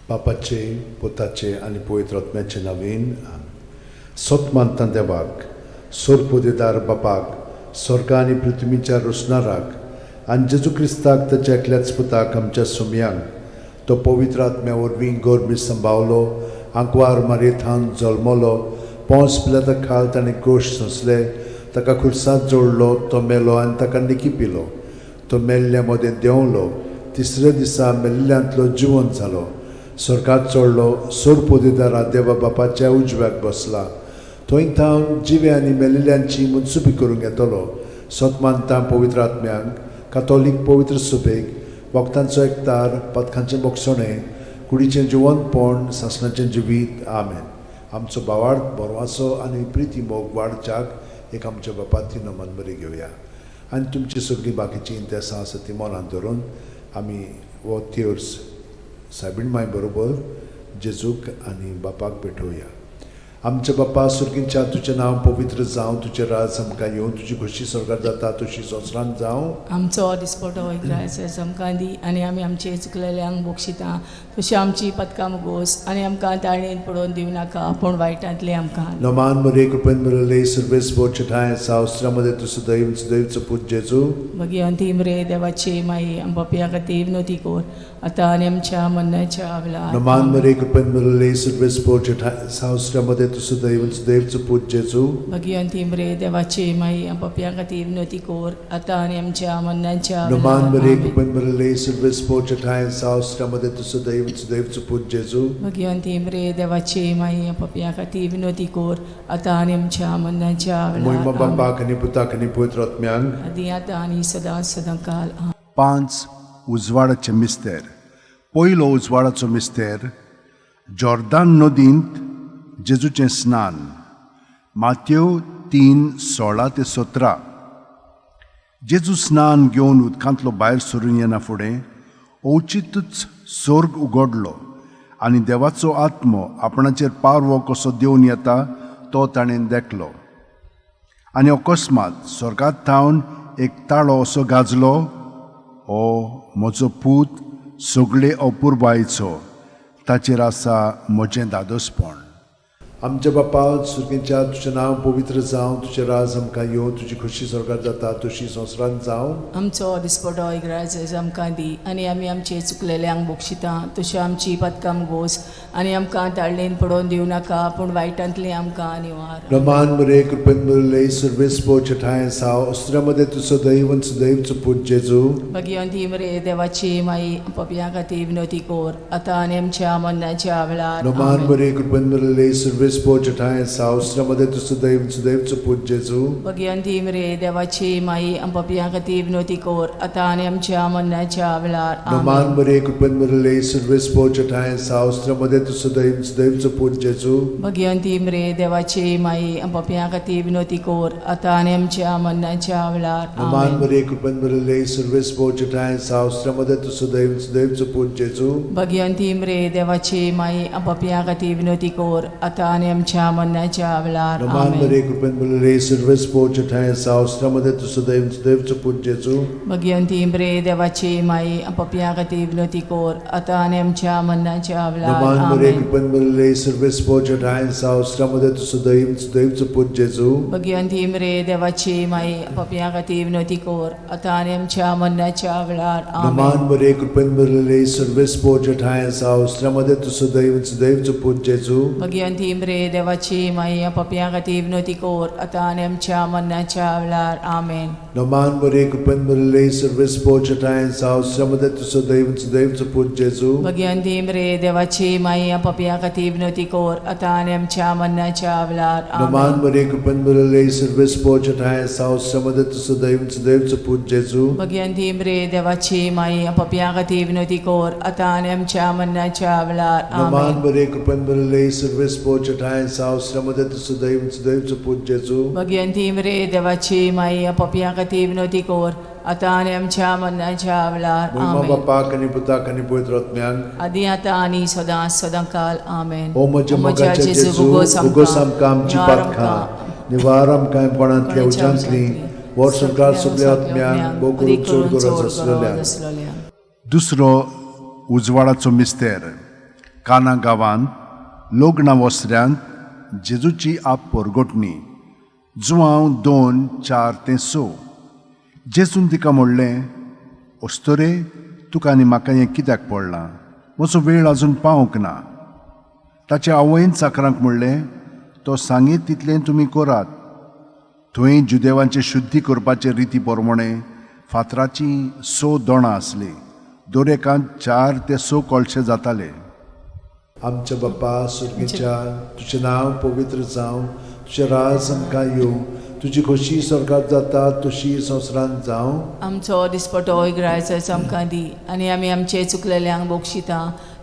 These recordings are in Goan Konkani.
बापाचे, पुताचे आनी पवित्र आत्म्याचे नवीन. सत मानता देवाक, सोरपोदेदार बापाक, स्वर्गा आनी पृथ्वीच्या रोसणाराक, आनी जेजू क्रिस्ताक, ताच्या एकल्याच पुताक, आमच्या सुमयांक, तो पवित्र आत्म्या वरवीं गर्भी संभावलो, आंकवार मारयेथावन जल्मलो, पोंस पिलाता खाल ताणें गोश्ट सोंसले, ताका खुर्सात जोडलो, तो मेलो आनी ताका निकी पिलो, तो मेल्ल्या मदें देंवलो, तिसऱ्या दिसा मेल्ल्यांतलो जिवंत जालो, स्वर्गात चडलो, सोरपोदेदारा देवा बापाच्या उजव्याक बसला, थंय थावन जिवे आनी मेल्ल्यांची मुनसुबी करूंक येतलो. सत मानता पवित्र आत्म्यांक, कातोलीक पवित्र सुबेक, वखदांचो एकतार, पदकांचें बोगसणें, कुडीचें जिवंतपण, सासणाचें जिवीत. आमेन. आमचो बावाड बरवाचो आनी प्रिती मोग वाडच्याक एक आमच्या बापाती नमन बरी घेवया आनी तुमची सगळीं बाकीचीं इंतेसां आसा ती मनांत धरून आमी हो तेर्स सायबीण माय बरोबर जेजूक आनी बापाक भेटोवया. आमच्या बापा सुर्गींच्या, तुजें नांव पवित्र जावं, तुजें राज आमकां येवं, तुजी खोशी स्वर्गार जाता तशी संवसारांत जावं. आमचो दिसपटो एक आमकां दी आनी आमी आमचे चुकलेल्यांक बक्षिता तशी आमची पदकां मुगोस आनी आमकां ताळणेन पडोवन दिवं नाका, पूण वायटांतलें आमकां. नमान मरे, कृपेन भरले, सर्वेस्पोर ठांय सावस्त्रामध्ये तूं सदैव सदैवचो पूत जेजू. भगिवंती मरे देवाची माई, आम पापयां खातीर विनवती कर, आतां आनी आमच्या मरणाच्या वेळार. नमान मरे, कृपेन भरले, सर्वेस्पोर ठांय सावस्त्रामध्ये तूं सदैव सदैवचो पूत जेजू. भगिवंती मरे देवाची माई, आम पापयां खातीर विनवती कर, आतां आनी आमच्या मरणाच्या नमान वेळार. मरे, कृपेन भरले, सर्वेस्पोर ठांय सावस्त्रामध्ये तूं सदैव सदैवचो पूत जेजू. भगिवंती मरे देवाची माई, आम पापयां खातीर विनवती कर, आतां आनी आमच्या मरणाच्या मोहिमा वेळार. आमेन. बापाक आनी पुताक आनी पवित्र आत्म्यांक. आदी आतां आनी सदां सदां काल. आमेन. पांच उजवाडाचे मिस्तेर. पयलो उजवाडाचो मिस्तेर, जॉर्दान नदींत जेजूचें स्नान, मात्यो 3:16 ते 17. जेजू स्नान घेवन उदकांतलो भायर सरून येना फुडें अवचितूच सोर्ग उगडलो आनी देवाचो आत्मो आपणाचेर पारवो कसो देवन येता तो ताणें देखलो. आनी अकस्मात स्वर्गात थावन एक ताळो असो गाजलो, "हो म्हजो पूत, सगळे अपुरबायचो, ताचेर आसा म्हजें दादोसपण." आमच्या बापा सुर्गींच्या, तुजें नांव पवित्र जावं, तुजें राज आमकां येवं, तुजी खोशी स्वर्गार जाता तशी संवसारांत जावं. आमचो दिसपटो एक आमकां दी आनी आमी आमचे चुकलेल्यांक बक्षिता तशी आमची पदकां गोस आनी आमकां ताळणेन पडोवन दिवं नाका, पूण वायटांतलें आमकां निवार. रमान मरे, कृपेन भरले, सर्वेस्पोर ठांय साव अस्त्र्यामध्ये तूं सदैव सदैवचो पूत जेजू. भगिवंती मरे देवाची माई, पापयां खातीर विनवती कर, आतां आनी आमच्या मरणाच्या वेळार. रमान आमेन. मरे, कृपेन भरले, सर्वेस्पोर ठांय साव अस्त्र्यामध्ये तूं सदैव सदैवचो पूत जेजू. भगिवंती मरे देवाची माई, पापयां खातीर विनवती कर, आतां आनी आमच्या मरणाच्या वेळार. रमान आमेन. मरे, कृपेन भरले, सर्वेस्पोर ठांय साव अस्त्र्यामध्ये तूं सदैव सदैवचो पूत जेजू. भगिवंती मरे देवाची माई, पापयां खातीर विनवती कर, आतां आनी आमच्या मरणाच्या वेळार. रमान आमेन. मरे, कृपेन भरले, सर्वेस्पोर ठांय साव अस्त्र्यामध्ये तूं सदैव सदैवचो पूत जेजू. भगिवंती मरे देवाची माई, पापयां खातीर विनवती कर, आतां आनी आमच्या मरणाच्या वेळार. रमान आमेन. मरे, कृपेन भरले, सर्वेस्पोर ठांय साव अस्त्र्यामध्ये तूं सदैव सदैवचो पूत जेजू. भगिवंती मरे देवाची माई, पापयां खातीर विनवती कर, आतां आनी आमच्या मरणाच्या वेळार. रमान मरे, आमेन. कृपेन भरले, सर्वेस्पोर ठांय साव अस्त्र्यामध्ये तूं सदैव सदैवचो पूत जेजू. भगिवंती मरे देवाची माई, पापयां खातीर विनवती कर, आतां आनी आमच्या मरणाच्या वेळार. रमान आमेन. मरे, कृपेन भरले, सर्वेस्पोर ठांय साव अस्त्र्यामध्ये तूं सदैव सदैवचो पूत जेजू. भगिवंती मरे देवाची माई, पापयां खातीर विनवती कर, आतां आनी आमच्या मरणाच्या वेळार. आमेन. रमान मरे, कृपेन भरले, सर्वेस्पोर ठांय साव अस्त्र्यामध्ये तूं सदैव सदैवचो पूत जेजू. भगिवंती मरे देवाची माई, पापयां खातीर विनवती कर, आतां आनी आमच्या मरणाच्या वेळार. रमान आमेन. मरे, कृपेन भरले, सर्वेस्पोर ठांय साव अस्त्र्यामध्ये तूं सदैव सदैवचो पूत जेजू. भगिवंती मरे देवाची माई, पापयां खातीर विनवती कर, आतां आनी आमच्या मरणाच्या वेळार. रमान आमेन. मरे, कृपेन भरले, सर्वेस्पोर ठांय साव अस्त्र्यामध्ये तूं सदैव सदैवचो पूत जेजू. भगिवंती मरे देवाची माई, पापयां खातीर विनवती कर, आतां आनी आमच्या मरणाच्या वेळार. मोहिमा आमेन. बापाक आनी पुताक आनी पवित्र आत्म्याक. आदी आतां आनी सदां सदां काल. आमेन. ओ म्हज्या मोगाच्या जेजू, उगोस आमकां आमची पातकां, निवार आमकां कोणांतल्या उज्यांतली, व्हर संवसार सगल्या आत्म्यांक, भोव करून चड गरज आसलेल्या. दुसरो उजवाडाचो मिस्तेर. काना गांवांत लग्ना वसऱ्यांत जेजूची आप परगटणी. जुवांव 2:4-6. जेजून तिका म्हणलें, अस्तुरे, तुका आनी म्हाका हें कित्याक पडलां? म्हजो वेळ अजून पावंक ना. ताचे आवयन चाकरांक म्हणलें, तो सांगीत तितलें तुमी करात. थंय जुदेवांचे शुद्धी करपाचे रिती प्रमाणे फातराचीं 6 दोणां आसलीं. दर एकांत 4 ते 6 कळशे जाताले. आमच्या बाप्पा सुर्गीच्या, तुजें नांव पवित्र जावं, तुजें राज आमकां येवं, तुजी खोशी स्वर्गात जाता तशी संवसारांत जावं. आमचो दिसपटो इग्रायचो आमकां दी आनी आमी आमचे चुकलेल्यांक बक्षिता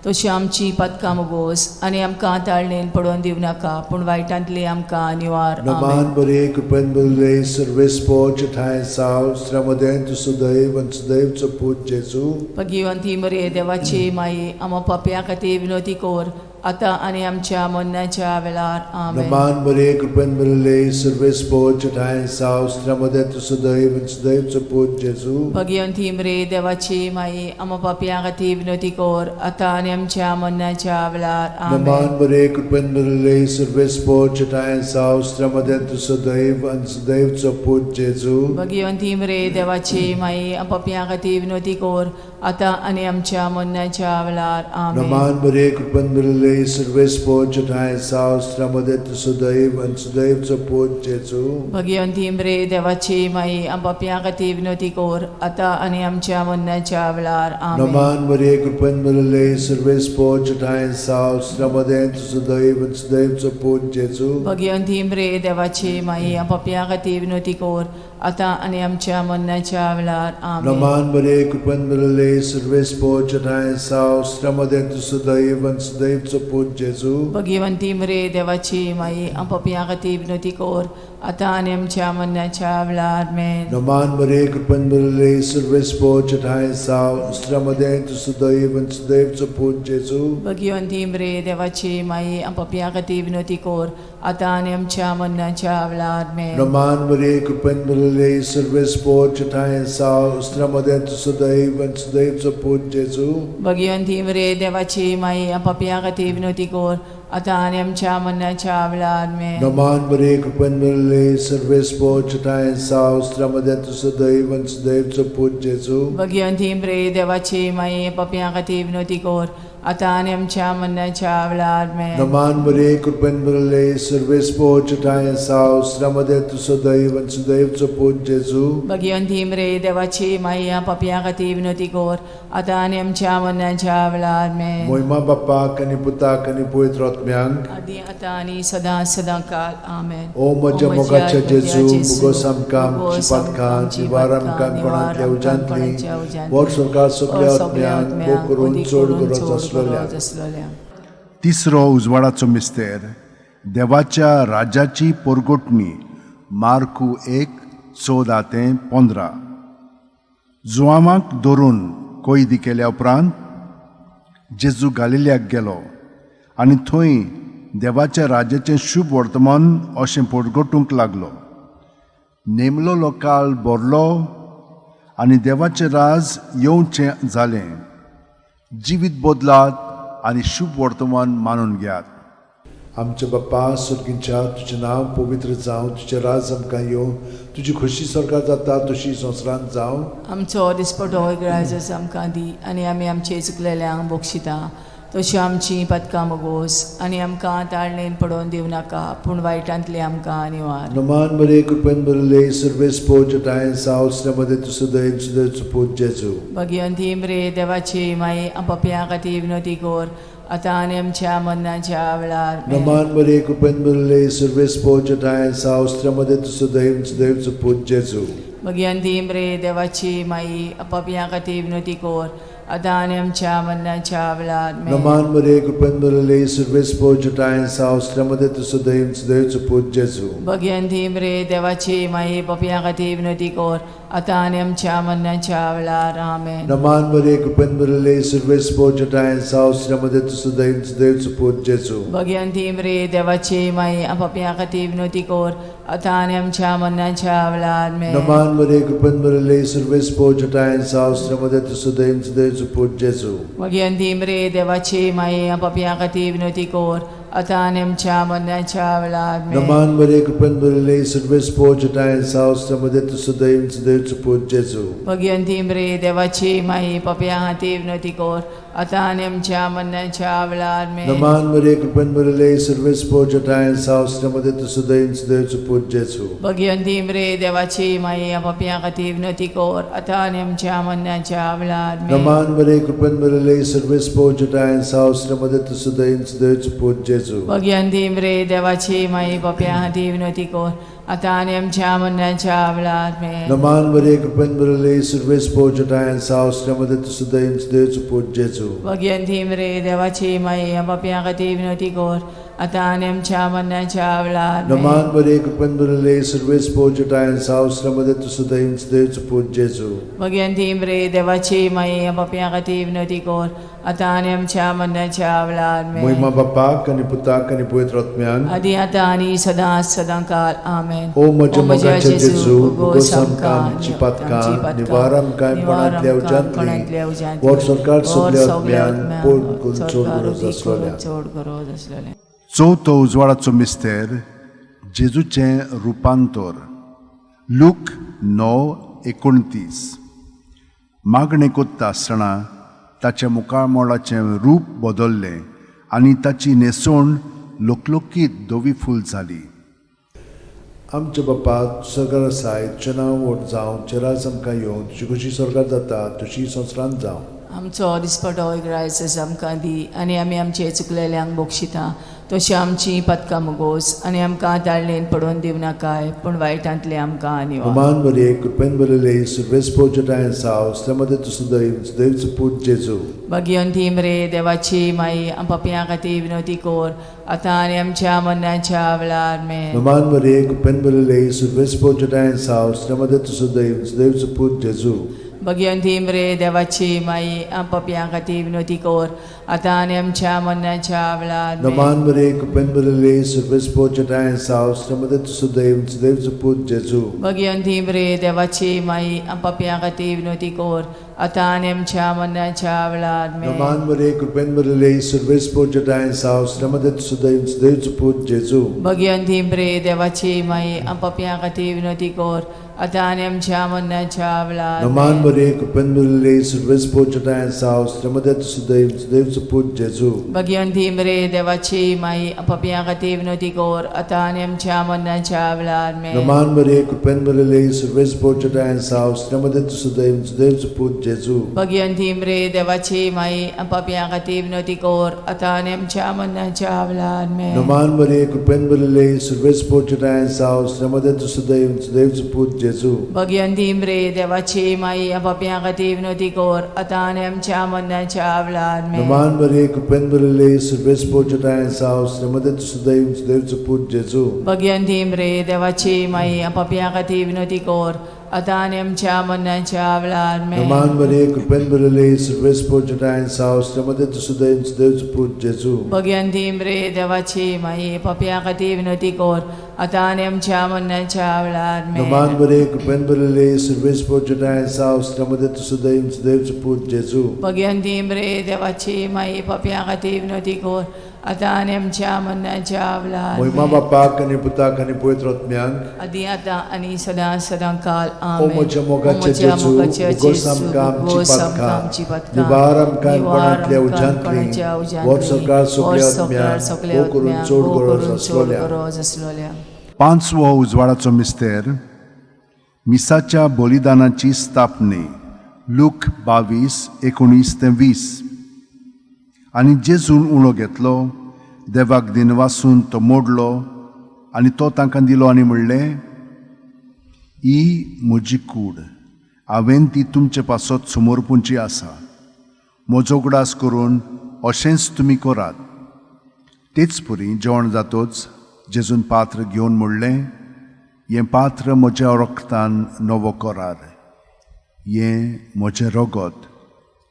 तशी आमची पदकां मोगोस आनी आमकां ताळणेन पडोवन दिवं नाका, पूण वायटांतली आमकां निवार. नमान बरे कृपेन बरले सर्वेस्पोच ठांय साव श्रमदें तूं सुदैव आनी सुदैवचो पूत जेजू. भगिवंती मरे देवाची माई, आमा पापया खातीर विनोती कोर आतां आनी आमच्या मरणाच्या वेळार. आमेन. नमान बरे कृपेन बरले सर्वेस्पोच ठांय साव श्रमदें तूं सुदैव आनी सुदैवचो पूत जेजू. भगिवंती मरे देवाची माई, आमा पापया खातीर विनोती कोर आतां आनी आमच्या मरणाच्या वेळार. आमेन. नमान बरे कृपेन बरले सर्वेस्पोच ठांय साव श्रमदें तूं सुदैव आनी सुदैवचो पूत जेजू. भगिवंती मरे देवाची माई, पापया खातीर विनोती कोर आतां आनी आमच्या मरणाच्या वेळार. आमेन. नमान बरे कृपेन बरले सर्वेस्पोच ठांय साव श्रमदें तूं सुदैव आनी सुदैवचो पूत जेजू. भगिवंती मरे देवाची माई, पापया खातीर विनोती कोर आतां आनी आमच्या मरणाच्या वेळार. आमेन. नमान बरे कृपेन बरले सर्वेस्पोच ठांय साव श्रमदें तूं सुदैव आनी सुदैवचो पूत जेजू. भगिवंती मरे देवाची माई, पापया खातीर विनोती कोर आतां आनी आमच्या मरणाच्या वेळार. आमेन. नमान बरे कृपेन बरले सर्वेस्पोच ठांय साव श्रमदें तूं सुदैव आनी सुदैवचो पूत जेजू. भगिवंती मरे देवाची माई, पापया खातीर विनोती कोर आतां आनी आमच्या मरणाच्या वेळार. आमेन. नमान बरे कृपेन बरले सर्वेस्पोच ठांय साव श्रमदें तूं सुदैव आनी सुदैवचो पूत जेजू. भगिवंती मरे देवाची माई, पापया खातीर विनोती कोर आतां आनी आमच्या मरणाच्या वेळार. आमेन. नमान बरे कृपेन बरले सर्वेस्पोच ठांय साव श्रमदें तूं सुदैव आनी सुदैवचो पूत जेजू. भगिवंती मरे देवाची माई, पापया खातीर विनोती कोर आतां आनी आमच्या मरणाच्या वेळार. आमेन. नमान बरे कृपेन बरले सर्वेस्पोच ठांय साव श्रमदें तूं सुदैव आनी सुदैवचो पूत जेजू. भगिवंती मरे देवाची माई, पापया खातीर विनोती कोर आतां आनी आमच्या मरणाच्या वेळार. आमेन. नमान बरे कृपेन बरले सर्वेस्पोच ठांय साव श्रमदें तूं सुदैव आनी सुदैवचो पूत जेजू. भगिवंती मरे देवाची माई, पापया खातीर विनोती कोर आतां आनी आमच्या मरणाच्या वेळार. आमेन. मोहिमा बाप्पाक आनी पुताक आनी पवित्र आत्म्यांक, आदी आतां आनी सदां सदां काल. आमेन. ओ म्हज्या मोगाच्या जेजू, मुगोस आमकां आमची पातकां निवार आमकां कोणांतल्या उज्यांतली, वर सरकार सगल्या आत्म्यांक भोग करून चड गरज आसलेल्या. तिसरो उजवाडाचो मिस्तेर, देवाच्या राज्याची पोरगोटणी. मार्कू 1:14-15. जुवामाक धरून कैदी केल्या उपरांत जेजू गालिल्याक गेलो आनी थंय देवाच्या राज्याचें शुभ वर्तमान अशें पोरगटूंक लागलो. नेमलोलो काळ भरलो आनी देवाचें राज येवचें जालें. जिवीत बदलात आनी शुभ वर्तमान मानून घेयात. आमच्या बाप्पा सुर्गींच्या, तुजें नांव पवित्र जावं, तुजें राज आमकां येवं, तुजी खोशी स्वर्गात जाता तशी संवसारांत जावं. आमचो दिसपटो इगराजच आमकां दी आनी आमी आमचे चुकलेल्यांक बक्षिता तशी आमची पदकां मोगोस आनी आमकां ताळणेन पडोवन दिवं नाका, पूण वायटांतली आमकां निवार. नमान बरे कृपेन भरले सर्वेस्पोच ठांय साव श्रमदे तूं सुदैव सुदैवचो पूत जेजू. भगिवंती मरे देवाची माई, पापया खातीर विनोती कोर आतां आनी आमच्या मरणाच्या वेळार. आमेन. नमान बरे कृपेन भरले सर्वेस्पोच ठांय साव श्रमदे तूं सुदैव सुदैवचो पूत जेजू. भगिवंती मरे देवाची माई, पापया खातीर विनोती कोर आतां आनी आमच्या मरणाच्या वेळार. आमेन. नमान बरे कृपेन भरले सर्वेस्पोच ठांय साव श्रमदे तूं सुदैव सुदैवचो पूत जेजू. भगिवंती मरे देवाची माई, पापया खातीर विनोती कोर आतां आनी आमच्या मरणाच्या वेळार. आमेन. नमान मरिये, कृपेन भरिल्ले, सुर्वेस पोचटाय सावसऱ्यामध्ये तुजो दैव देव पूत जेजू. भग्यंती मरे देवाची माई, पापया खातीर विनवती कर, आतां आनी आमच्या मरणाच्या वेळार. आमेन. नमान मरिये, कृपेन भरिल्ले, सुर्वेस पोचटाय सावसऱ्यामध्ये तुजो दैव देव पूत जेजू. भग्यंती मरे देवाची माई, पापया खातीर विनवती कर, आतां आनी आमच्या मरणाच्या वेळार. आमेन. नमान मरिये, कृपेन भरिल्ले, सुर्वेस पोचटाय सावसऱ्यामध्ये तुजो दैव देव पूत जेजू. भग्यंती मरे देवाची माई, पापया खातीर विनवती कर, आतां आनी आमच्या मरणाच्या वेळार. आमेन. नमान मरिये, कृपेन भरिल्ले, सुर्वेस पोचटाय सावसऱ्यामध्ये तुजो दैव देव पूत जेजू. भग्यंती मरे देवाची माई, पापया खातीर विनवती कर, आतां आनी आमच्या मरणाच्या वेळार. आमेन. नमान मरिये, कृपेन भरिल्ले, सुर्वेस पोचटाय सावसऱ्यामध्ये तुजो दैव देव पूत जेजू. भग्यंती मरे देवाची माई, पापया खातीर विनवती कर, आतां आनी आमच्या मरणाच्या वेळार. आमेन. नमान मरिये, कृपेन भरिल्ले, सुर्वेस पोचटाय सावसऱ्यामध्ये तुजो दैव देव पूत जेजू. भग्यंती मरे देवाची माई, पापया खातीर विनवती कर, आतां आनी आमच्या मरणाच्या वेळार. आमेन. नमान मरिये, कृपेन भरिल्ले, सुर्वेस पोचटाय सावसऱ्यामध्ये तुजो दैव देव पूत जेजू. भग्यंती मरे देवाची माई, पापया खातीर विनवती कर, आतां आनी आमच्या मरणाच्या वेळार. आमेन. मोहिमा बापाक आनी पुताक आनी पवित्र आत्म्यान. आदी आतां आनी सदां सदां काल. आमेन. ओ म्हज्या मोगाचे जेजू, भोगोस आमकां आमची पातकां, निवार आमकां कोणांतल्या उज्यांतली, वर सरकार सगल्या आत्म्यान पोट करून चड गरज आसलेल्या. चड गरज आसलेल्या. चवथो उजवाडाचो मिस्तेर, जेजूचें रुपांतर, लूक 9:29. मागणें कोत्ता आसतना ताच्या मुखामळाचें रूप बदल्लें आनी ताची न्हेसवण लकलकीत धवी फूल जाली. आमच्या बापा, सरकार आसाय, तुजें नांव व्हड जावं, तुजें राज आमकां येवं, तुजी खुशी स्वर्गार जाता तशी संवसारांत जावं. आमचो दिसपटो ग्रायस आमकां दी, आनी आमी आमचे चुकलेल्यांक बक्षिता तशी आमची पदकां मुगोस, आनी आमकां ताळणेन पडोवन दिवं नाकाय, पूण वायटांतलें आमकां निवार. अमान मरिये, कृपेन भरिल्ले, सुर्वेस पोचटाय साव मध्ये तुजो दैव देवचो पूत जेजू. भगियंती मरे देवाची माई, पापयां खातीर विनवती कर, आतां आनी आमच्या मरणाच्या वेळार. आमेन. नमान मरिये, कृपेन भरिल्ले, सुर्वेस पोचटाय साव मध्ये तुजो दैव देवचो पूत जेजू. भगियंती मरे देवाची माई, पापयां खातीर विनवती कर, आतां आनी आमच्या मरणाच्या वेळार. आमेन. नमान मरिये, कृपेन भरिल्ले, सुर्वेस पोचटाय साव मध्ये तुजो दैव देवचो पूत जेजू. भगियंती मरे देवाची माई, पापयां खातीर विनवती कर, आतां आनी आमच्या मरणाच्या वेळार. आमेन. नमान मरिये, कृपेन भरिल्ले, सुर्वेस पोचटाय साव मध्ये तुजो दैव देवचो पूत जेजू. भगियंती मरे देवाची माई, पापयां खातीर विनवती कर, आतां आनी आमच्या मरणाच्या वेळार. नमान आमेन. मरिये, कृपेन भरिल्ले, सुर्वेस पोचटाय साव मध्ये तुजो दैव देवचो पूत जेजू. भगियंती मरे देवाची माई, पापयां खातीर विनवती कर, आतां आनी आमच्या मरणाच्या वेळार. आमेन. नमान मरिये, कृपेन भरिल्ले, सुर्वेस पोचटाय साव मध्ये तुजो दैव देवचो पूत जेजू. भगियंती मरे देवाची माई, पापयां खातीर विनवती कर, आतां आनी आमच्या मरणाच्या वेळार. आमेन. नमान मरिये, कृपेन भरिल्ले, सुर्वेस पोचटाय साव मध्ये तुजो दैव देवचो पूत जेजू. भगियंती मरे देवाची माई, पापयां खातीर विनवती कर, आतां आनी आमच्या मरणाच्या वेळार. आमेन. नमान मरिये, कृपेन भरिल्ले, सुर्वेस पोचटाय साव मध्ये तुजो दैव देवचो पूत जेजू. भगियंती मरे देवाची माई, पापयां खातीर विनवती कर, आतां आनी आमच्या मरणाच्या वेळार. आमेन. नमान मरिये, कृपेन भरिल्ले, सुर्वेस पोचटाय साव मध्ये तुजो दैव देवचो पूत जेजू. भगियंती मरे देवाची माई, पापयां खातीर विनवती कर, आतां आनी आमच्या मरणाच्या वेळार. आमेन. नमान मरिये, कृपेन भरिल्ले, सुर्वेस पोचटाय साव मध्ये तुजो दैव देवचो पूत जेजू. भगियंती मरे देवाची माई, पापयां खातीर विनवती कर, आतां आनी आमच्या मरणाच्या वेळार. मोहिमा आमेन. बापाक आनी पुताक आनी पवित्र आत्म्याक. आदी आतां आनी सदां सदां काल. ओ आमेन. म्हज्या मोगाचे म्हज्या जेजू, मोगाचे उगोस जेजू, आमकां आमची उगोस आमकां पातकां, आमची पातकां, निवार आमकां निवार कोणांतल्या आमकां उज्यांतली, कोणाच्या उज्यांतली, वर सरकार सगल्या वर सरकार आत्म्याक, सगल्या भोव करून आत्म्याक, चड भोव गरज करून चड आसलोल्या. गरज आसलोल्या. पांचवो उजवाडाचो मिस्तेर, मिसाच्या बलिदानाची स्थापने, लूक 22:19 ते 20. आनी जेजून उणो घेतलो, देवाक दिनवासून तो मोडलो आनी तो तांकां दिलो आनी म्हणलें, ही म्हजी कूड, हांवें ती तुमचे पासत समर्पूंची आसा, म्हजो उगडास करून अशेंच तुमी करात. तेच परी जेवण जातोच जेजून पात्र घेवन म्हणलें, हें पात्र म्हज्या रक्तान नवो करार. हें म्हजें रगत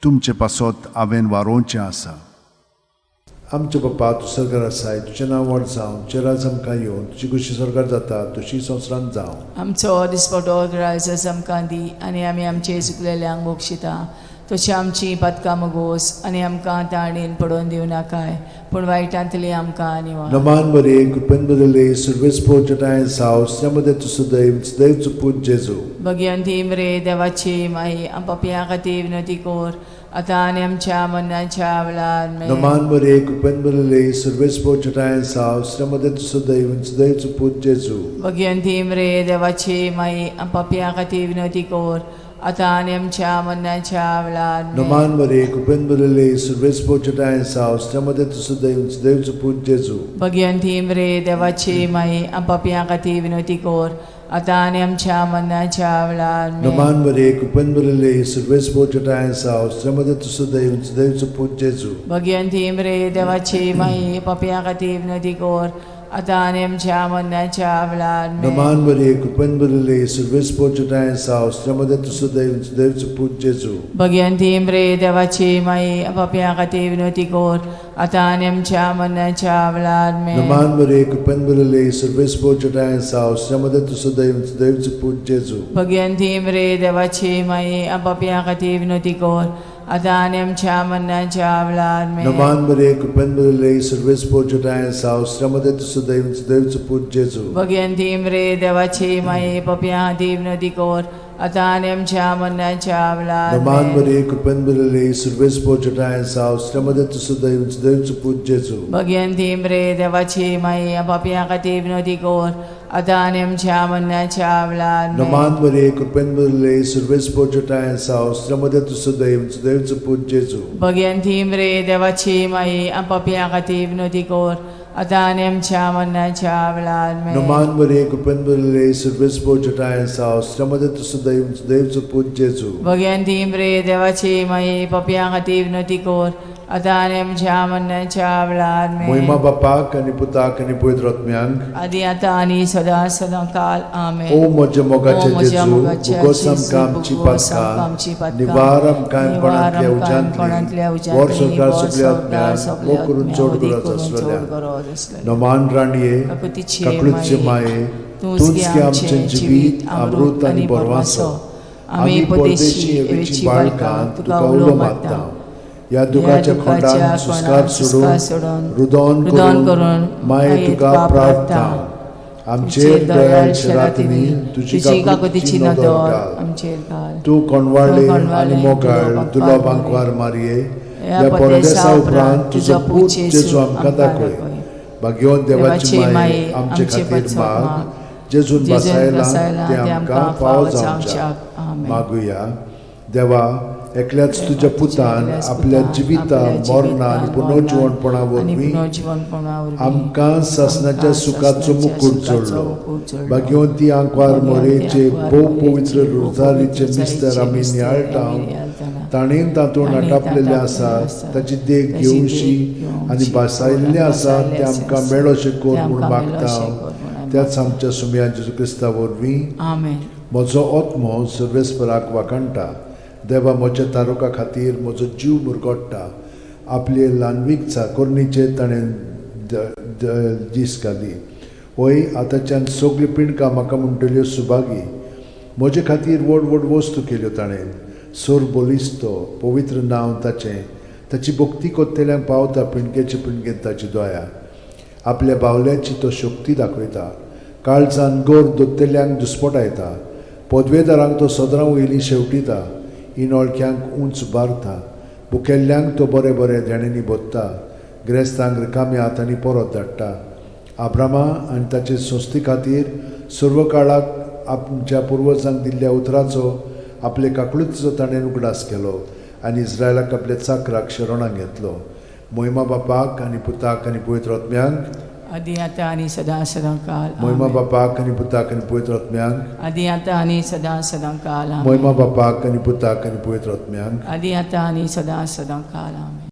तुमचे पासत हांवें वारोवचें आसा. आमचे बापा, तूं सरकार आसाय, तुजें नांव व्हड जावं, तुजें राज आमकां येवन, तुजी खुशी सरकार जाता तशी संवसारांत जावं. आमचो दिसपटो रायस आमकां दी आनी आमी आमचे चुकलेल्यांक बक्षिता तशी आमची पातकां मगोस आनी आमकां ताणेन पडोवन दिवं नाकाय पूण वायटांतली आमकां निवार. नमान बरे कृपेन बदले सुरवेस पोचटाय साव मध्ये तूं सदैव सदैव पूत जेजू. भगवंती मरे देवाची माई, आम पापयां खातीर विनवती कर आतां आनी आमच्या मरणाच्या वेळार. आमेन. नमान बरे कृपेन बदले सुरवेस पोचटाय साव मध्ये तूं सदैव सदैव पूत जेजू. भगवंती मरे देवाची माई, आम पापयां खातीर विनवती कर आतां आनी आमच्या मरणाच्या वेळार. आमेन. नमान बरे कृपेन बदले सुरवेस पोचटाय साव मध्ये तूं सदैव सदैव पूत जेजू. भगवंती मरे देवाची माई, आम पापयां खातीर विनवती कर आतां आनी आमच्या मरणाच्या वेळार. आमेन. नमान बरे कृपेन बदले सुरवेस पोचटाय साव मध्ये तूं सदैव सदैव पूत जेजू. भगवंती मरे देवाची माई, पापयां खातीर विनवती कर आतां आनी आमच्या मरणाच्या वेळार. आमेन. नमान बरे कृपेन बदले सुरवेस पोचटाय साव मध्ये तूं सदैव सदैव पूत जेजू. भगवंती मरे देवाची माई, पापयां खातीर विनवती कर आतां आनी आमच्या मरणाच्या वेळार. आमेन. नमान बरे कृपेन बदले सुरवेस पोचटाय साव मध्ये तूं सदैव सदैव पूत जेजू. भगवंती मरे देवाची माई, पापयां खातीर विनवती कर आतां आनी आमच्या मरणाच्या वेळार. आमेन. नमान बरे कृपेन बदले सुरवेस पोचटाय साव मध्ये तूं सदैव सदैव पूत जेजू. भगवंती मरे देवाची माई, पापयां खातीर विनवती कर आतां आनी आमच्या मरणाच्या वेळार. नमान आमेन. बरे कृपेन बदले सुरवेस पोचटाय साव मध्ये तूं सदैव सदैव पूत जेजू. भगवंती मरे देवाची माई, पापयां खातीर विनवती कर आतां आनी आमच्या मरणाच्या वेळार. आमेन. नमान बरे कृपेन बदले सुरवेस पोचटाय साव मध्ये तूं सदैव सदैव पूत जेजू. भगवंती मरे देवाची माई, पापयां खातीर विनवती कर आतां आनी आमच्या मरणाच्या वेळार. आमेन. नमान बरे कृपेन बदले सुरवेस पोचटाय साव मध्ये तूं सदैव सदैव पूत जेजू. भगवंती मरे देवाची माई, पापयां खातीर विनवती कर आतां आनी आमच्या मरणाच्या वेळार. आमेन. मोहिमा बापाक आनी पुताक आनी पवित्र आत्म्यांक, आदी आतां आनी सदां सदां काल. आमेन. ओ म्हज्या मोगाचे ओ म्हज्या जेजू, मोगाचे भुगोस जेजू, आमकां आमची भुगोस आमकां आमची पातकां, पातकां, निवार आमकां निवार कोणांतल्या आमकां कोणांतल्या उज्यांतली, उज्यांतली, वर संवसार वर सगल्या संवसार आत्म्यांक, सगल्या मोग करून आत्म्यांक, चड वदी गरज करून चड आसलेल्या. गरज आसलेल्या. नमान राणये, काकुतीचे काकळूतचे माये, माये, तूंच तूंच गे गे आमचें आमचें जिवीत, अमृत आनी बरवासो. आमी परदेशी एवेची बाळकां तुका उलो मारता. ह्या दुखाच्या खोंडान सुस्कार सोडून, रुदन रुदन करून करून माये तुका प्रार्थना. आमचेर दयाळ शेरातिनी तुजी तुजी काकुतीची काकुतीची नदर नदर घाल. आमचेर घाल. तूं कोणवाळे तूं आनी कोणवाळे, मोगाळ तुजो तुलो बांकवार बांकवार मारये, ह्या ह्या परदेसा परदेसा उपरांत तुजो पूत जेजू आमकां आमकां दाखय. दाखय. भाग्यवंत देवाची देवाची माये, माये, आमचे आमचे खातीर पासत माग, माग, जेजून जेजून बसायलां बसायलां तें तें आमकां आमकां फावो फावो जावच्याक. जावच्याक. आमेन. मागुया. देवा, एकल्याच तुज्या पुतान एकल्याच आपल्या पुतान जिविता आपल्या मरणा आनी जिवितान, पुनर्जिवणपणा मरणान आनी वरवीं पुनर्जिवणपणा वरवीं आमकां सासणाच्या आमकां सुखाचो सासणाच्या मुकूट सुखाचो जोडलो. मुकूट जोडलो. भाग्यवंती आंकवार भाग्यवंती मोरेचे आंकवार भोव मोरेचे पवित्र भोव रोजारीचे पवित्र मिस्तर रोजारीचे आमी मिस्तर नियाळटा, आमी नियाळटाना, ताणें तातूंत ताणें आटापलेलें तातूंत आसा आसा, ताची देख ताची देख घेवशी घेवशी आनी भासायल्लें आसा भासायल्लें तें आसा, आमकां मेळोशें तें कर म्हूण आमकां मागता मेळोशें कर म्हूण आमी त्याच आमच्या सुमया जेजू क्रिस्ता वरवीं. आमेन. म्हजो आत्मो सर्वेस्पराक वाखाणटा, देवा म्हज्या तारुका खातीर म्हजो जीव मुरगोट्टा. आपले ल्हानवीक चाकोरणीचेर ताणें दीस घाली. वय आतांच्यान सगळीं पिंडकां म्हाका म्हणटल्यो सुभागी. म्हजे खातीर व्हड व्हड वस्तू केल्यो ताणें. सोर बलिस्तो पवित्र नांव ताचें, ताची भक्ती कोत्तेल्यांक पावता पिंडकेचे पिंडकेंत ताची दया. आपल्या बावल्याची तो शक्ती दाखयता, काळजान गोर दोत्तेल्यांक दुस्पटायता. पदवेदारांक तो सदरां वयली शेवटिता, इनोळख्यांक उंच बारता. भुकेल्ल्यांक तो बरें बरें देण्यांनी भोत्ता, ग्रेस्तांक रिकाम्या हातांनी परत धाडटा. आब्रामा आनी ताचे संस्थे खातीर सर्व काळाक आमच्या पुर्वजांक दिल्ल्या उतराचो आपले काकळुतीचो ताणें उगडास केलो आनी इस्रायलाक आपल्या चाकराक शरणाक घेतलो. मोहिमा बापाक आनी पुताक आनी पवित्र आत्म्यांक, आदी आतां आनी सदां सदां काल. मोहिमा आमेन. बापाक आनी पुताक आनी पवित्र आत्म्यांक, आदी आतां आनी सदां सदां काल. आमेन. मोहिमा बापाक आनी पुताक आनी पवित्र आत्म्यांक. आदी आतां आनी सदां सदां काल. आमेन.